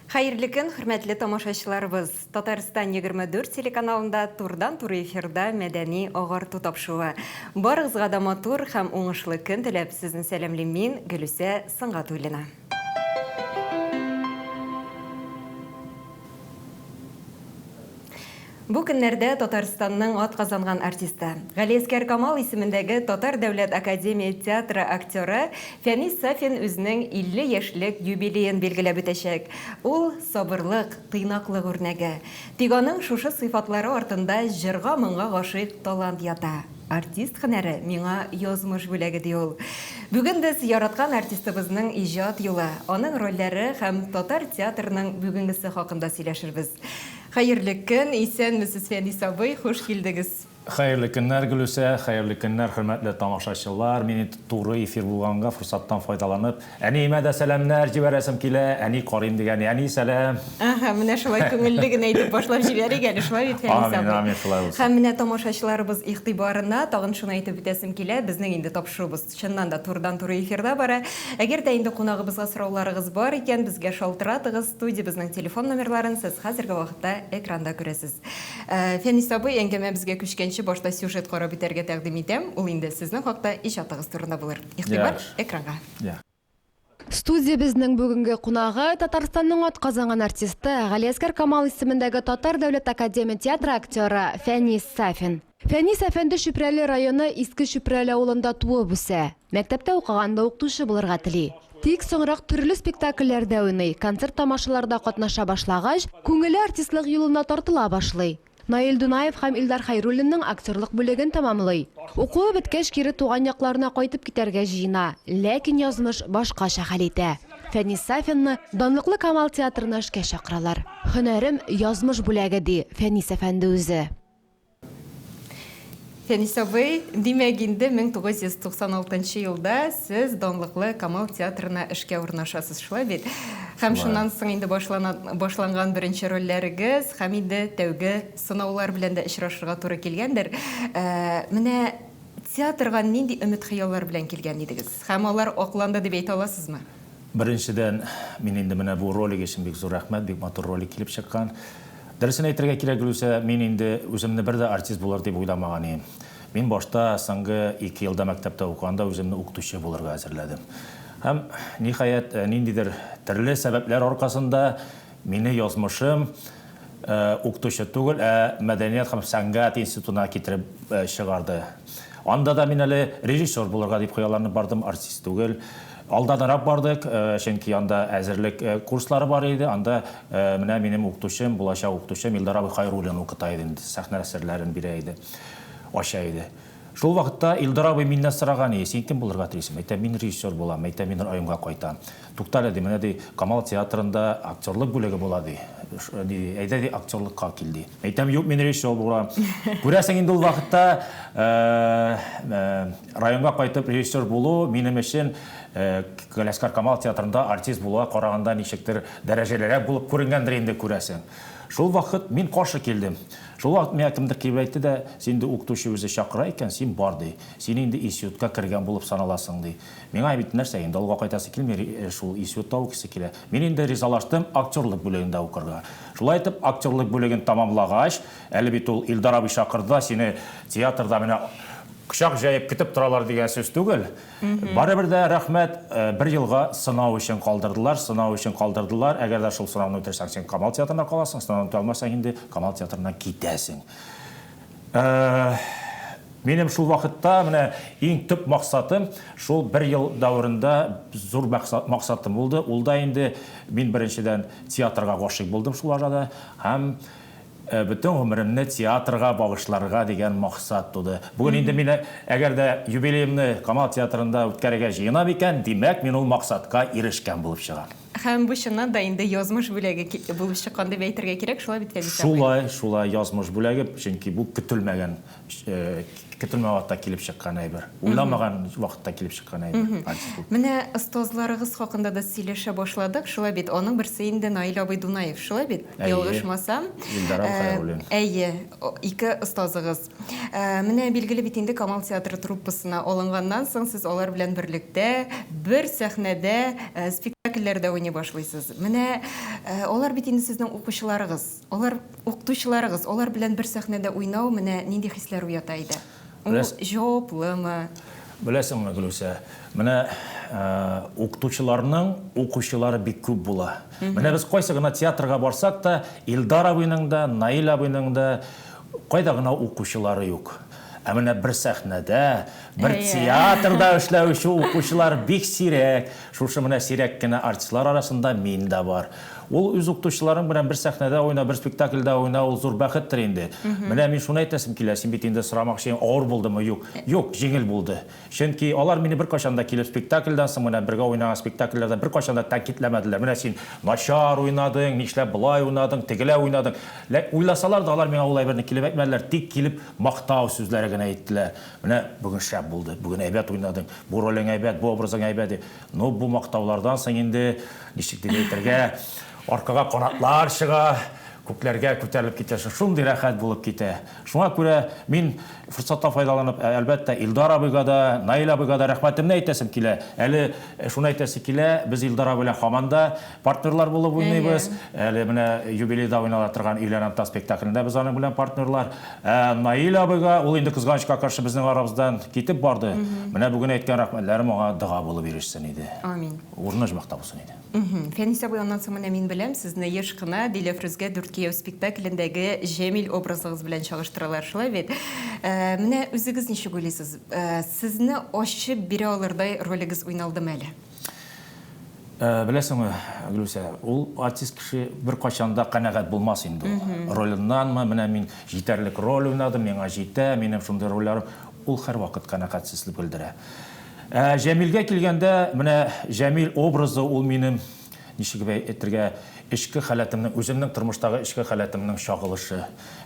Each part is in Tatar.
Хәерле көн, хөрмәтле тамашачыларыбыз! Татарстан 24 телеканалында турыдан-туры эфирда мәдәни агарту тапшыруы. Барыгызга да матур һәм уңышлы көн теләп, сезне сәламлим мин, Гөлүсә Сөнгатуллина. Бу көннәрдә Татарстанның атказанган артисты, Галиәсгар Камал исемендәге Татар дәүләт академия театры актеры Фәнис Сафин үзенең 50 яшьлек юбилеен билгеләп үтәчәк. Ул, сабырлык, тыйнаклык үрнәге. Тик аның шушы сыйфатлары артында җырга-моңга гашыйк талант ята. Артист һөнәре миңа язмыш бүләге, ди ул. Бүген без яраткан артистыбызның иҗат юлы, аның рольләре һәм татар театрының бүгенгесе хакында сөйләшербез. Хәерле көн, исәнмесез, Фәнис абый, хуш килдегез. Хәерле көннәр, Гөлүсә, хәерле көннәр, хөрмәтле тамашачылар. Мин инде туры эфир булганга форсаттан файдаланып, әниемә дә сәламнәр җибәрәсем килә. Әни карыйм дигән, әни, сәлам. Әһә, менә шулай күңелле генә итеп башлап җибәрик әле, шулай бит, Фәнис абый? Амин, амин, шулай булсын. Һәм менә тамашачыларыбыз игътибарына тагын шуны әйтеп үтәсем килә, безнең инде тапшыруыбыз чыннан да турыдан-туры эфирда бара. Әгәр дә инде кунагыбызга сорауларыгыз бар икән, безгә шалтыратыгыз, студиябезнең телефон номерларын сез хәзерге вакытта экранда күрәсез. Фәнис абый, әңгәмәбезгә күчкәнче башта сюжет карап үтәргә тәкъдим итәм, ул инде сезнең хакта, иҗатыгыз турында булыр. Игътибар, экранга. Студиябезнең бүгенге кунагы, Татарстанның атказанган артисты, Галиәсгар Камал исемендәге Татар дәүләт академия театры актеры Фәнис Сафин. Фәнис әфәнде Чүпрәле районы Иске Чүпрәле авылында туып үсә. Мәктәптә укыганда укытучы булырга тели. Тик соңрак төрле спектакльләрдә уйный, концерт-тамашаларда катнаша башлагач, күңеле артистлык юлына тартыла башлый. Наил Дунаев һәм Илдар Хәйруллинның актерлык бүлеген тәмамлый. Укуы беткәч, кире туган якларына кайтып китәргә җыена, ләкин язмыш башкача хәл итә. Фәнис Сафинны данлыклы Камал театрына эшкә чакыралар. Һөнәрем, язмыш бүләге, ди Фәнис әфәнде үзе. Фәнис абый, димәк инде 1996 елда сез данлыклы Камал театрына эшкә урнашасыз, шулай бит? Һәм шуннан соң инде башлана, башланган беренче рольләрегез һәм инде тәүге сынаулар белән дә очрашырга туры килгәндер. Ә, менә театрга нинди өмет-хыяллар белән килгән идегез? Һәм алар акланды дип әйтә аласызмы? Беренчедән, мин инде менә бу ролик өчен бик зур рәхмәт, бик матур ролик килеп чыккан. Дөресен әйтергә кирәк, Гөлүсә, мин инде үземне бер дә артист булыр дип уйламаган идем. Мин башта, соңгы ике елда мәктәптә укыганда үземне укытучы булырга әзерләдем. Һәм, ниһаять, ниндидер төрле сәбәпләр аркасында мине язмышым укытучы түгел, ә мәдәният һәм сәнгать институтына китереп чыгарды. Анда да мин әле режиссер булырга дип хыялланып бардым, артист түгел. Алданрак бардык, чөнки анда әзерлек курслары бар иде. Анда менә минем укытучым, булачак укытучым Илдар абый Хайруллин укыта иде инде, сәхнә серләрен бирә иде, ача иде. Шул вакытта Илдар абый миннән сораган иде, син кем булырга телисең? Әйтәм, мин режиссер булам, әйтәм, мин районга кайтам. Туктале, ди, менә, ди, Камал театрында актерлык бүлеге була, ди. Ди, әйдә, ди, актерлыкка кил, ди. Әйтәм, юк, мин режиссер булам. Күрәсең, инде ул вакытта районга кайтып режиссер булу минем өчен Галиәсгар Камал театрында артист булуга караганда ничектер дәрәҗәлерәк булып күренгәндер инде, күрәсең. Шул вакыт мин каршы килдем. Шул вакыт миңа кемдер килеп әйтте дә, син инде укытучы үзе чакыра икән, син бар, ди. Син инде институтка кергән булып саналасың, ди. Миңа бит нәрсә инде, авылга кайтасы килми, шул институтта укыйсы килә. Мин инде ризалаштым актерлык бүлегендә укырга. Шулай итеп, актерлык бүлеген тәмамлагач, әле бит ул Илдар абый чакырды да, сине театрда менә кочак җәеп көтеп торалар дигән сүз түгел. Барыбер дә, рәхмәт, бер елга сынау өчен калдырдылар, сынау өчен калдырдылар. Әгәр дә шул сынауны үтерсәң, син Камал театрында каласың, сынауны үтә алмасаң инде, Камал театрыннан китәсең. Минем шул вакытта менә иң төп максатым, шул бер ел дәверендә зур максатым булды. Ул да инде мин беренчедән театрга гашыйк булдым шул арада һәм бөтен гомеремне театрга багышларга дигән максат туды. Бүген инде мин әгәр дә юбилеемны Камал театрында үткәрергә җыенам икән, димәк, мин ул максатка ирешкән булып чыгам. Һәм бу чыннан да инде язмыш бүләге булып чыккан дип әйтергә кирәк, шулай бит, Фәнис абый? Шулай, шулай, язмыш бүләге, чөнки бу көтелмәгән, көтелмәгән вакытта килеп чыккан әйбер. Уйламаган вакытта килеп чыккан әйбер. Артист булу. Менә остазларыгыз хакында да сөйләшә башладык, шулай бит? Аның берсе инде Наил абый Дунаев, шулай бит? Әйе. Ялгышмасам. Илдар абый Хәйруллин. Әйе, ике остазыгыз. Менә билгеле бит инде Камал театры труппасына алынганнан соң сез алар белән берлектә бер сәхнәдә спектакль. спектакльләрдә уйный башлыйсыз. Менә алар бит инде сезнең укучыларыгыз, алар укытучыларыгыз, алар белән бер сәхнәдә уйнау менә нинди хисләр уята иде? Ул җаваплымы? Беләсеңме, Гөлүсә, менә укытучыларның укучылары бик күп була. Менә без кайсы гына театрга барсак та, Илдар абыйның да, Наил абыйның да кайда гына укучылары юк. Ә менә бер сәхнәдә, бер театрда эшләүче укучылар бик сирәк. Шушы менә сирәк кенә артистлар арасында мин дә бар. Ул үз укытучыларың белән бер сәхнәдә уйнау, бер спектакльдә уйнау ул зур бәхеттер инде. Менә мин шуны әйтәсем килә, син бит инде сорамакчы идең, авыр булдымы? Юк. Юк, җиңел булды. Чөнки алар мине беркайчан да килеп спектакльдән соң, менә бергә уйнаган спектакльләрдә беркайчан да тәнкыйтьләмәделәр. Менә син начар уйнадың, нишләп болай уйнадың, тегеләй уйнадың. Лә, уйласалар да, алар миңа ул әйберне килеп әйтмәделәр, тик килеп мактау сүзләре генә әйттеләр. Менә бүген шәп булды, бүген әйбәт уйнадың, бу ролең әйбәт, бу образың әйбәт дип. Ну, бу мактаулардан соң инде, ничек дип әйтергә, аркага канатлар чыга, күкләргә күтәрелеп китәсең, шундый рәхәт булып китә. Шуңа күрә мин форсаттан файдаланып, әлбәттә, Илдар абыйга да, Наил абыйга да рәхмәтемне әйтәсем килә. Әле шуны әйтәсе килә, без Илдар абый белән һаман да партнерлар булып уйныйбыз. Әле менә юбилейда уйнала торган Өйләнәм та спектаклендә без аның белән партнерлар. Ә Наил абыйга, ул инде кызганычка каршы безнең арабыздан китеп барды. Менә бүген әйткән рәхмәтләрем аңа дога булып ирешсен иде. Амин. Урыны оҗмахта булсын иде. Фәнис абый, аннан соң менә мин беләм, сезне еш кына Диләфрүзгә дүрт кияү спектаклендәге Җәмил образыгыз белән чагыштыралар, шулай бит? Менә үзегез ничек уйлыйсыз, сезне ачып бирә алырдай ролегез уйналдымы әле? Беләсеңме, Гөлүсә, ул артист кеше беркайчан да канәгать булмас инде ул. Роленнанмы, менә мин җитәрлек роль уйнадым, миңа җитә, минем шундый рольләрем. Ул һәрвакыт канәгатьсезлек белдерә. Ә Җәмилгә килгәндә, менә Җәмил образы ул минем, ничек әйтергә, эчке халәтемнең, үземнең тормыштагы эчке халәтемнең чагылышы.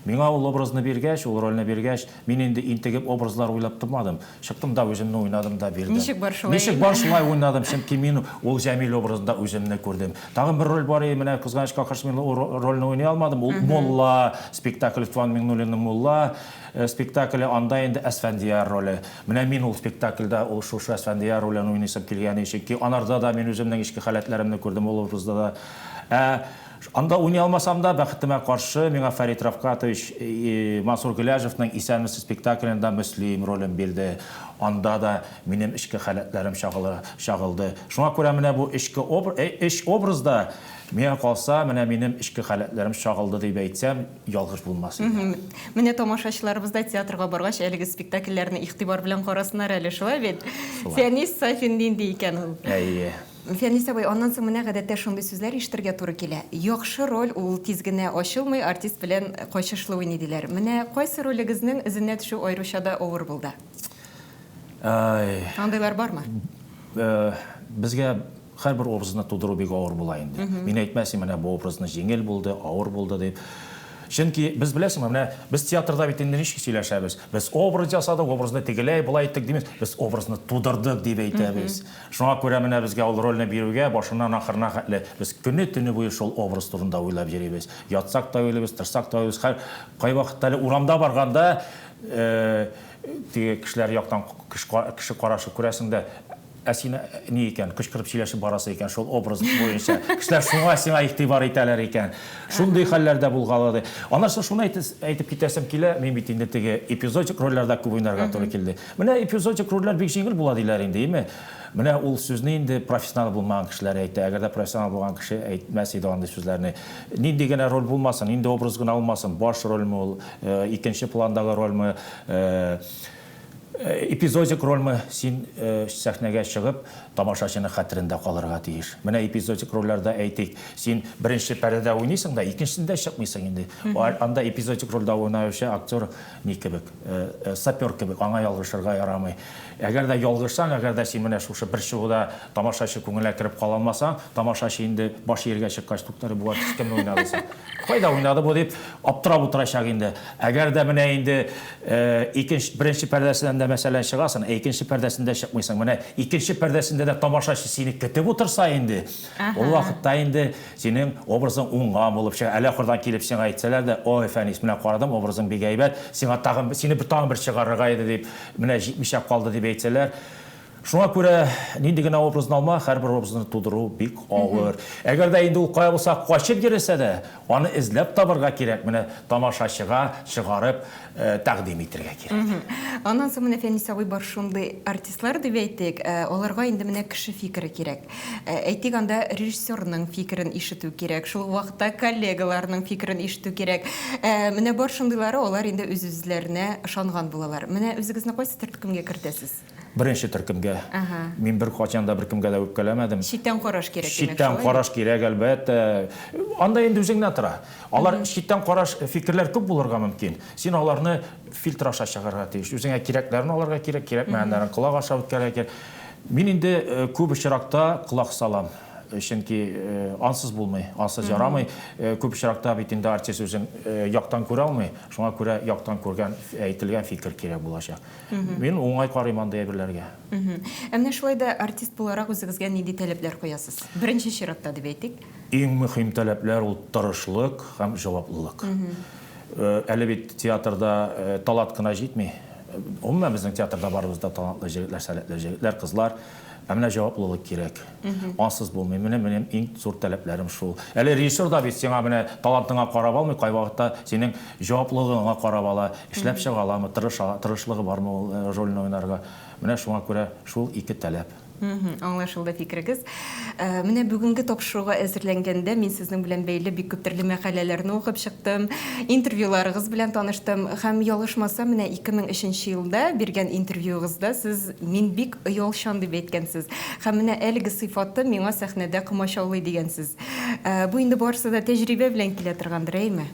Миңа ул образны биргәч, ул рольне биргәч, мин инде интегеп образлар уйлап тормадым. Чыктым да үземне уйнадым да бирдем. Ничек бар шулай? Ничек бар шулай уйнадым, чөнки мин ул Җәмил образында үземне күрдем. Тагын бер роль бар иде, менә кызганычка каршы мин ул рольне уйный алмадым. Ул Мулла спектакль, Туфан Миңнуллинның Мулла спектакле, анда инде Әсфәндияр роле. Менә мин ул спектакльдә ул шушы Әсфәндияр ролен уйныйсым килгән иде, чөнки анарда да мин үземнең эчке халәтләремне күрдем, ул образда да. Ә Анда уйный алмасам да, бәхетемә каршы, миңа Фәрит Рафкатович Мансур Гыйләҗевның Исәнмесез спектаклендә Мөслим ролен бирде. Анда да минем эчке халәтләрем чагылды. Шуңа күрә менә бу эчке өч образда, миңа калса, менә минем эчке халәтләрем чагылды дип әйтсәм, ялгыш булмас иде. Менә тамашачыларыбыз да театрга баргач, әлеге спектакльләрне игътибар белән карасыннар әле, шулай бит? Шулай. Фәнис Сафин нинди икән ул? Әйе. Фәнис абый, аннан соң менә гадәттә шундый сүзләр ишетергә туры килә. Яхшы роль ул тиз генә ачылмый, артист белән качышлы уйный диләр. Менә кайсы ролегезнең эзенә төшү аеруча да авыр булды? Ай. Андыйлар бармы? Безгә һәрбер образны тудыру бик авыр була инде. Мин әйтмәс идем, менә бу образны җиңел булды, авыр булды дип. Чөнки без беләсеңме, менә без театрда бит инде ничек сөйләшәбез? Без образ ясадык, образны тегеләй, болай иттек димибез. Без образны тудырдык дип әйтәбез. Шуңа күрә менә безгә ул рольне бирүгә, башыннан ахырына хәтле без көне-төне буе шул образ турында уйлап йөрибез. Ятсак та уйлыйбыз, торсак та уйлыйбыз. Хәер, кайвакытта әле урамда барганда, теге кешеләр яктан кеше карашы күрәсең дә, ә син ни икән, кычкырып сөйләшеп барасы икән шул образ буенча. Кешеләр шуңа сиңа игътибар итәләр икән. Шундый хәлләр дә булгалады. Аннан соң шуны әйтеп китәсем килә, мин бит инде теге эпизодик рольләрдә күп уйнарга туры килде. Менә эпизодик рольләр бик җиңел була диләр инде, име? Менә ул сүзне инде профессионал булмаган кешеләр әйтә. Әгәр дә профессионал булган кеше әйтмәс иде андый сүзләрне. Нинди генә роль булмасын, нинди образ гына булмасын, баш рольме ул, икенче пландагы рольме, эпизодик рольме, син сәхнәгә чыгып, тамашачының хәтерендә калырга тиеш. Менә эпизодик рольләрдә әйтик, син беренче пәрдәдә уйныйсың да, икенчесендә чыкмыйсың инде. Анда эпизодик рольдә уйнаучы актер ни кебек, сапер кебек, аңа ялгышырга ярамый. Әгәр дә ялгышсаң, әгәр дә син менә шушы бер чыгуда тамашачы күңеленә кереп кала алмасаң, тамашачы инде баш ияргә чыккач, туктале, бу артист кемне уйнады соң? Кайда уйнады бу дип аптырап утырачак инде. Әгәр дә менә инде икенче, беренче пәрдәсеннән дә мәсәлән чыгасың, ә икенче пәрдәсендә чыкмыйсың. Менә икенче пәрдәсендә дә тамашачы сине көтеп утырса инде, ул вакытта инде Синең образың уңган булып чыга. Әле ахырдан килеп сиңа әйтсәләр дә, Ой, Фәнис, менә карадым, образың бик әйбәт, сиңа тагын, сине бер тагын бер чыгарырга иде дип, менә җитмичә калды дип әйтсәләр, Шуңа күрә нинди генә образны алма, һәрбер образны тудыру бик авыр. Әгәр дә инде ул кая булса качып йөресә дә, аны эзләп табырга кирәк, менә тамашачыга чыгарып тәкъдим итергә кирәк. Аннан соң менә Фәнис абый бар шундый артистлар дип әйтик, аларга инде менә кеше фикере кирәк. Әйтик, анда режиссерның фикерен ишетү кирәк, шул ук вакытта коллегаларның фикерен ишетү кирәк. Менә бар шундыйлары, алар инде үз-үзләренә ышанган булалар. Менә үзегезне кайсы төркемгә кертәсез? Беренче төркемгә. Мин беркайчан да беркемгә дә үпкәләмәдем. Читтән караш кирәк, димәк, Читтән караш кирәк, әлбәттә. Анда инде үзеңнән тора. Алар читтән караш, фикерләр күп булырга мөмкин. Син аларны фильтр аша чыгарырга тиеш. Үзеңә кирәкләрен алырга кирәк, кирәкмәгәннәрен колак аша үткәрергә кирәк. Мин инде күп очракта колак салам. Чөнки ансыз булмый, ансыз ярамый. Күп очракта бит инде артист үзен яктан күрә алмый. Шуңа күрә яктан күргән, әйтелгән фикер кирәк булачак. Мин уңай карыйм андый әйберләргә. Ә менә шулай да артист буларак үзегезгә нинди таләпләр куясыз? Беренче чиратта дип әйтик. Иң мөһим таләпләр ул тырышлык һәм җаваплылык. Әле бит театрда талант кына җитми. Гомумән, безнең театрда барыбыз да талантлы җегетләр, сәләтле җегетләр, кызлар. Ә менә җаваплылык кирәк. Ансыз булмый. Менә минем иң зур таләпләрем шул. Әле режиссер да бит сиңа менә талантыңа карап алмый, кайвакытта синең җаваплылыгыңа карап ала. Эшләп чыга аламы, тырыша, тырышлыгы бармы ул рольне уйнарга. Менә шуңа күрә шул ике таләп. Аңлашылды фикерегез. Менә бүгенге тапшыруга әзерләнгәндә мин сезнең белән бәйле бик күп төрле мәкаләләрне укып чыктым, интервьюларыгыз белән таныштым һәм ялгышмасам, менә 2003 нче елда биргән интервьюыгызда сез мин бик оялчан дип әйткәнсез. Һәм менә әлеге сыйфаты миңа сәхнәдә комачаулый дигәнсез. Бу инде барысы да тәҗрибә белән килә торгандыр, әйеме?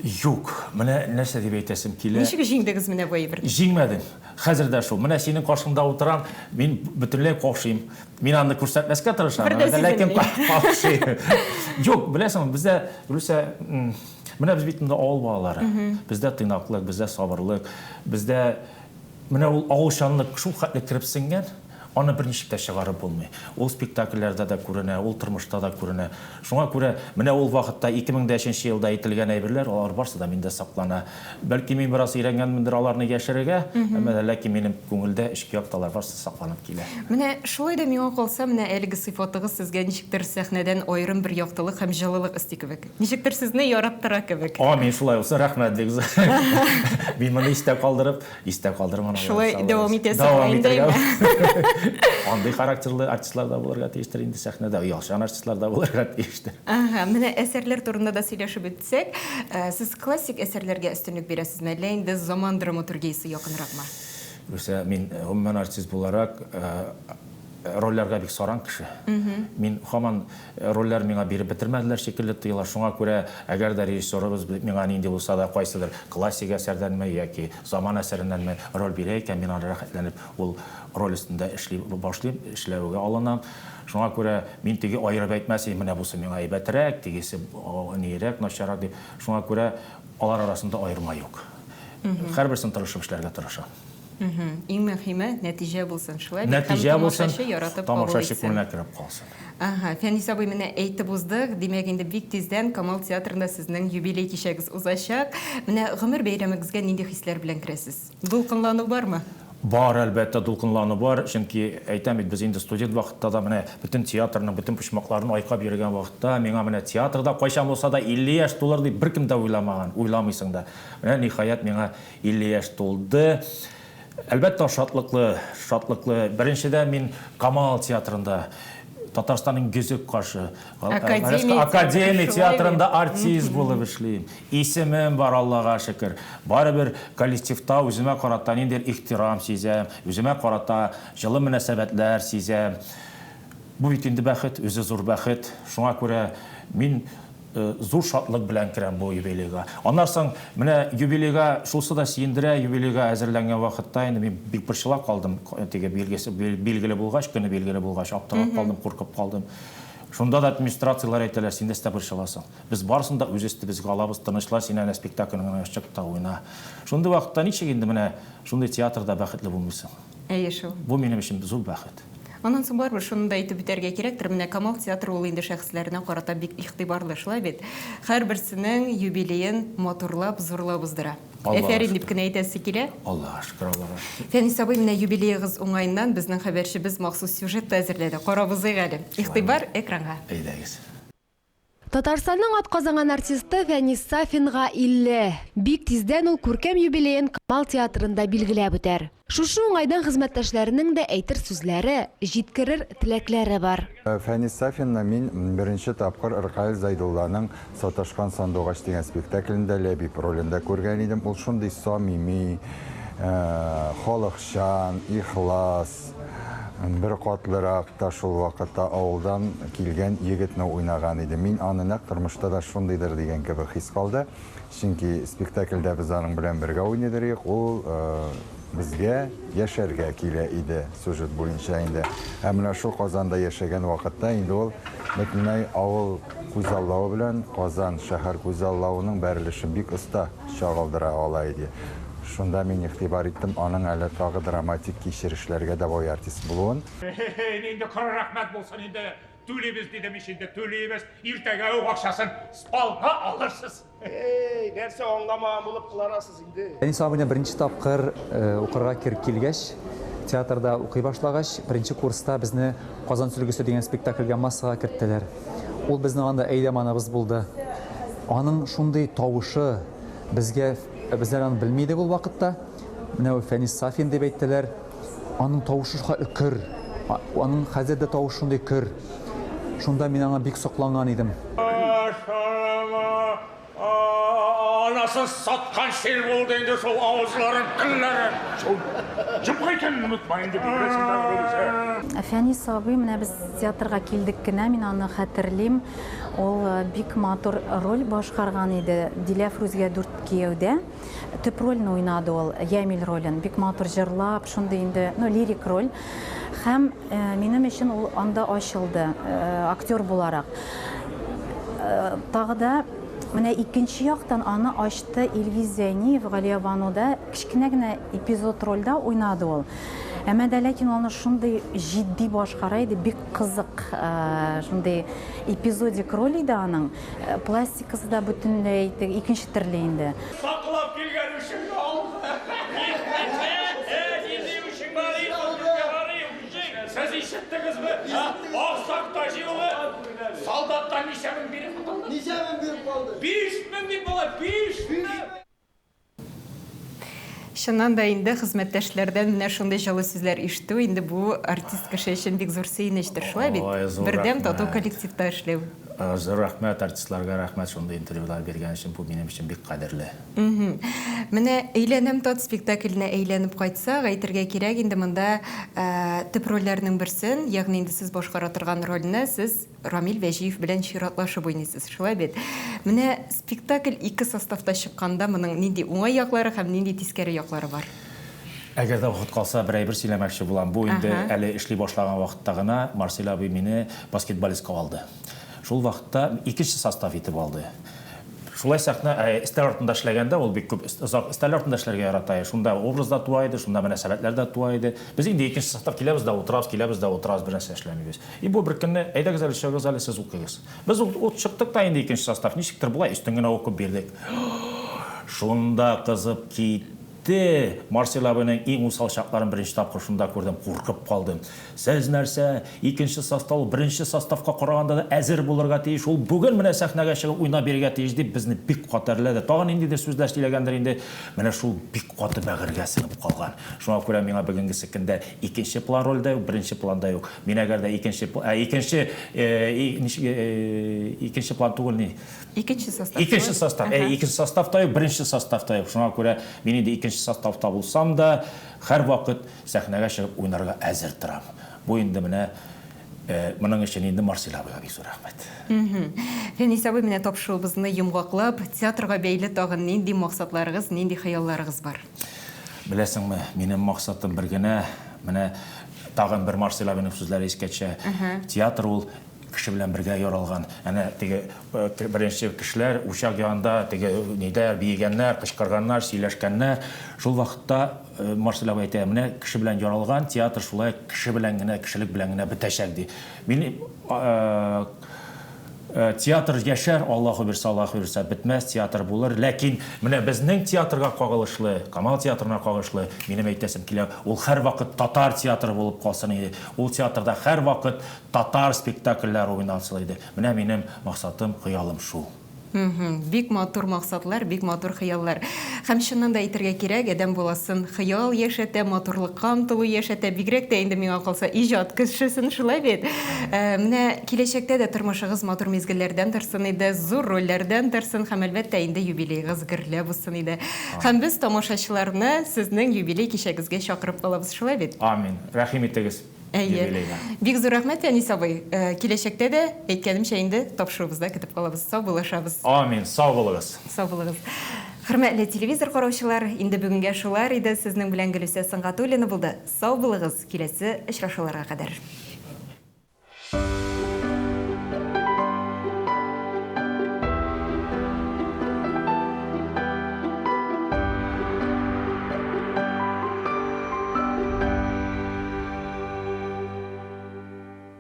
Юк, менә нәрсә дип әйтәсем килә. Ничек җиңдегез менә бу әйберне? Җиңмәдем. Хәзер дә шул. Менә синең каршыңда утырам, мин бөтенләй каушыйм. Мин аны күрсәтмәскә тырышам, Бер дә ләкин сизелми. каушыйм. Юк, беләсеңме, бездә, Гөлүсә, менә без бит инде авыл балалары. Бездә тыйнаклык, бездә сабырлык, бездә Менә ул авылчанлык шул хәтле кереп сеңгән, аны берничек тә чыгарып булмый. Ул спектакльләрдә дә күренә, ул тормышта да күренә. Шуңа күрә менә ул вакытта, 2003 нче елда әйтелгән әйберләр, алар барсы да миндә саклана. Бәлки мин бераз өйрәнгәнмендер аларны яшерергә, әмма дә ләкин минем күңелдә, эчке якта алар барсы сакланып килә. Менә шулай да миңа калса, менә әлеге сыйфатыгыз сезгә ничектер сәхнәдән аерым бер яктылык һәм җылылык өсти кебек. Ничектер сезне яраттыра кебек. Амин, шулай булсын, рәхмәт бик зур. Мин моны истә калдырып, истә калдырмам. Шулай дәвам итәсең Дәвам итәргә. Андый характерлы артистлар да булырга тиештер инде сәхнәдә, оялчан артистлар да булырга тиештер. Ага, менә әсәрләр турында да сөйләшеп үтсәк, сез классик әсәрләргә өстенлек бирәсезме, әллә инде заман драматургиясе якынракмы? Юкса, мин гомумән артист буларак рольләргә бик саран кеше. Мин һаман Рольләр миңа биреп бетермәделәр шикелле тоела. Шуңа күрә, әгәр дә режиссерыбыз миңа нинди булса да, кайсыдыр классик әсәрдәнме яки заман әсәреннәнме роль бирә икән, мин аны рәхәтләнеп ул роль өстендә эшли башлыйм, эшләүгә алынам. Шуңа күрә мин теге аерып әйтмәс идем, менә бусы миңа әйбәтрәк, тегесе ниерәк, начаррак дип. Шуңа күрә алар арасында аерма юк. Һәрберсен тырышып эшләргә тырышам. Иң мөһиме, нәтиҗә булсын, шулай бит? Нәтиҗә булсын, Һәм тамашачы яратып кабул тамашачы итсен. күңеленә кереп калсын. Ага, Фәнис абый, менә әйтеп уздык, димәк, инде бик тиздән Камал театрында сезнең юбилей кичәгез узачак. Менә гомер бәйрәмегезгә нинди хисләр белән керәсез? Дулкынлану бармы? Бар, әлбәттә, дулкынлану бар, чөнки, әйтәм бит, без инде студент вакытта да менә бөтен театрның бөтен почмакларын айкап йөргән вакытта, миңа менә театрда кайчан булса да 50 яшь тулыр дип беркем дә уйламаган, уйламыйсың да. Менә, ниһаять, миңа 50 яшь тулды. Әлбәттә, шатлыклы, шатлыклы. Беренчедән, мин Камал театрында, Татарстанның йөзек кашы, Академия Академия театрында артист булып эшлим. Исемем бар, Аллага шөкер. Барыбер коллективта үземә карата ниндидер ихтирам сизәм, үземә карата җылы мөнәсәбәтләр сизәм. Бу бит инде бәхет, үзе зур бәхет. Шуңа күрә мин Зур шатлык белән керәм бу юбилейга. Аннан соң, менә юбилейга шулсы да сөендерә, юбилейга әзерләнгән вакытта инде мин бик борчыла калдым, теге билгесе билгеле булгач, көне билгеле булгач, аптырап калдым, куркып калдым. Шунда да администрацияләр әйтәләр, син нәрсә борчыласың? Без барысын да үз өстебезгә алабыз, тынычлан, син әнә спектакльне генә чык та уйна. Шундый вакытта ничек инде менә шундый театрда бәхетле булмыйсың? Әйе шул. Бу минем өчен зур бәхет. Аннан соң барыбер шуны да әйтеп үтәргә кирәктер, менә Камал театры ул инде шәхесләренә карата бик игътибарлы, шулай бит? Һәрберсенең юбилеен матурлап, зурлап уздыра. Әфәрин дип кенә әйтәсе килә. Аллага шөкер, Аллага шөкер. Фәнис абый, менә юбилеегыз уңаеннан безнең хәбәрчебез махсус сюжет та әзерләде. Карап узыйк әле. Игътибар экранга. Әйдәгез. Татарстанның атказанган артисты Фәнис Сафинга 50. Бик тиздән ул күркәм юбилеен Камал театрында билгеләп үтәр. Шушы уңайдан хезмәттәшләренең дә әйтер сүзләре, җиткерер теләкләре бар. Фәнис Сафинны мин беренче тапкыр Ркаил Зәйдулланың Саташкан сандугач дигән спектаклендә Ләбиб ролендә күргән идем. Ул шундый самими, халыкчан, ихлас, беркатлырак та шул вакытта авылдан килгән егетне уйнаган иде. Мин аны нәкъ тормышта да шундыйдыр дигән кебек хис калды. Чөнки спектакльдә без аның белән бергә уйныйдыр идек. Ул безгә яшәргә килә иде, сюжет буенча инде. Ә менә шул Казанда яшәгән вакытта инде ул бөтенләй авыл күзаллавы белән Казан шәһәр күзаллавының бәрелешен бик оста чагылдыра ала иде. Шунда мин игътибар иттем аның әле тагы драматик кичерешләргә дә бай артист булуын. Һе-һе, инде коры рәхмәт булсын инде. Түлибез дидем ич инде, түлибез. Иртәгә үк акчасын сполна алырсыз. Эй, нәрсә аңламаган булып кыланасыз инде? Әнис абыйны беренче тапкыр укырга килгәч, театрда укый башлагач, беренче курста безне Казан сөлгесе дигән спектакльгә массага керттеләр. Ул безнең анда әйдәманыбыз булды. Аның шундый тавышы безгә, безләр аны белми идек ул вакытта. Менә ул Фәнис Сафин дип әйттеләр. Аның тавышы шулай көр. Аның хәзер дә тавышы шундый көр. Шунда мин аңа бик сокланган идем. Анасын саткан шил булды инде шул авызларын, телләрен. Шул җомга икәнен онытма инде, бигрәк син. Фәнис абый, менә без театрга килдек кенә, мин аны хәтерлим. Ул бик матур роль башкарган иде. Диләфрүзгә дүрт кияүдә. Төп рольне уйнады ул, Ямил ролен. Бик матур җырлап, шундый инде, ну, лирик роль. Һәм минем өчен ул анда ачылды, актер буларак. Тагы да менә икенче яктан аны ачты Илгиз Зәйниев Галиябануда кечкенә генә эпизод рольдә уйнады ул. Әмма дә ләкин аны шундый җитди башкара иде, бик кызык, шундый эпизодик роль иде аның. Пластикасы да бөтенләй икенче төрле инде. Саклап килгән үчеңне алды. Нинди үчең бар и, бар и, үчең. Сез ишеттегезме? Аксак Таҗи улы солдаттан ничә мең биреп калды? Ничә мең биреп калды? 5000 дип була, 5000! Чыннан да инде хезмәттәшләрдән менә шундый җылы сүзләр ишетү инде бу артист кеше өчен бик зур сөенечтер, шулай бит? Ой, зур Бердәм тату рәхмәт. коллективта эшләү. Зур рәхмәт, артистларга рәхмәт шундый интервьюлар биргән өчен, бу минем өчен бик кадерле. Менә Әйләнәм тат спектакленә әйләнеп кайтсак, әйтергә кирәк инде монда төп рольләрнең берсен, ягъни инде сез башкара торган рольне сез Рамил Вәҗиев белән чиратлашып уйныйсыз, шулай бит? Менә спектакль ике составта чыкканда моның нинди уңай яклары һәм нинди тискәре яклары бар? Әгәр дә вакыт калса, бер әйбер сөйләмәкче булам. Бу инде әле эшли башлаган вакытта гына Марсель абый мине баскетболистка алды. Шул вакытта икенче состав итеп алды. Шулай сәхнә, өстәл артында эшләгәндә, ул бик күп озак өстәл артында эшләргә ярата иде. Шунда образ да туа иде, шунда мөнәсәбәтләр дә туа иде. Без инде икенче состав киләбез дә утырабыз, киләбез дә утырабыз, бернәрсә эшләмибез. И бу бер көнне, әйдәгез әле, чыгыгыз әле, сез укыгыз. Без ул ут чыктык та инде икенче состав, ничектер болай өстен генә укып бирдек. Шунда кызып китте. Марсель абыйның иң усал чакларын беренче тапкыр шунда күрдем, куркып калдым. Сез нәрсә, икенче состав ул беренче составка караганда да әзер булырга тиеш, ул бүген менә сәхнәгә чыгып уйнап бирергә тиеш, дип безне бик каты әрләде. Тагын ниндидер сүзләр сөйләгәндер инде. Менә шул бик каты бәгырьгә сеңеп калган. Шуңа күрә миңа бүгенгесе көндә Икенче план рольдә юк, беренче планда юк. Мин әгәр дә икенче, ә икенче, ничек, икенче план түгел ни? Икенче состав. Икенче состав, ә икенче составта юк, беренче составта юк. Шуңа күрә мин инде икенче составта булсам да, һәрвакыт сәхнәгә чыгып уйнарга әзер торам. Бу инде менә моның өчен инде Марсель абыйга бик зур рәхмәт. Фәнис абый, менә тапшыруыбызны йомгаклап, театрга бәйле тагын нинди максатларыгыз, нинди хыялларыгыз бар? Беләсеңме, минем максатым бер генә, менә тагын бер Марсель абыйның сүзләре искә төшә. Театр ул кеше белән бергә яралган. Әнә теге беренче кешеләр учак янында теге нидә биегәннәр, кычкырганнар, сөйләшкәннәр. Шул вакытта Марсель абый әйтә, менә кеше белән яралган театр шулай кеше белән генә, кешелек белән генә бетәчәк, ди. Мин Театр яшәр, Аллаһу бирсә, Аллаһу бирсә, бетмәс, театр булыр. Ләкин менә безнең театрга кагылышлы, Камал театрына кагылышлы, минем әйтәсем килә, ул һәрвакыт татар театры булып калсын иде. Ул театрда һәрвакыт татар спектакльләре уйналсын иде. Менә минем максатым, хыялым шул. Бик матур максатлар, бик матур хыяллар. Һәм чыннан да әйтергә кирәк, адәм баласын хыял яшәтә, матурлыкка омтылу яшәтә, бигрәк тә инде миңа калса иҗат кешесен, шулай бит? Менә киләчәктә дә тормышыгыз матур мизгелләрдән торсын иде, зур рольләрдән торсын һәм, әлбәттә, инде юбилеегыз гөрләп узсын иде. Һәм без тамашачыларны сезнең юбилей кичәгезгә чакырып калабыз, шулай бит? Амин. Рәхим итегез. Әйе. Бик зур рәхмәт, Фәнис абый. Киләчәктә дә, әйткәнемчә инде, тапшыруыбызда көтеп калабыз. Сау булышабыз. Амин. Сау булыгыз. Сау булыгыз. Хөрмәтле телевизор караучылар, инде бүгенгә шулар иде. Сезнең белән Гөлүсә Сөнгатуллина булды. Сау булыгыз, киләсе очрашуларга кадәр.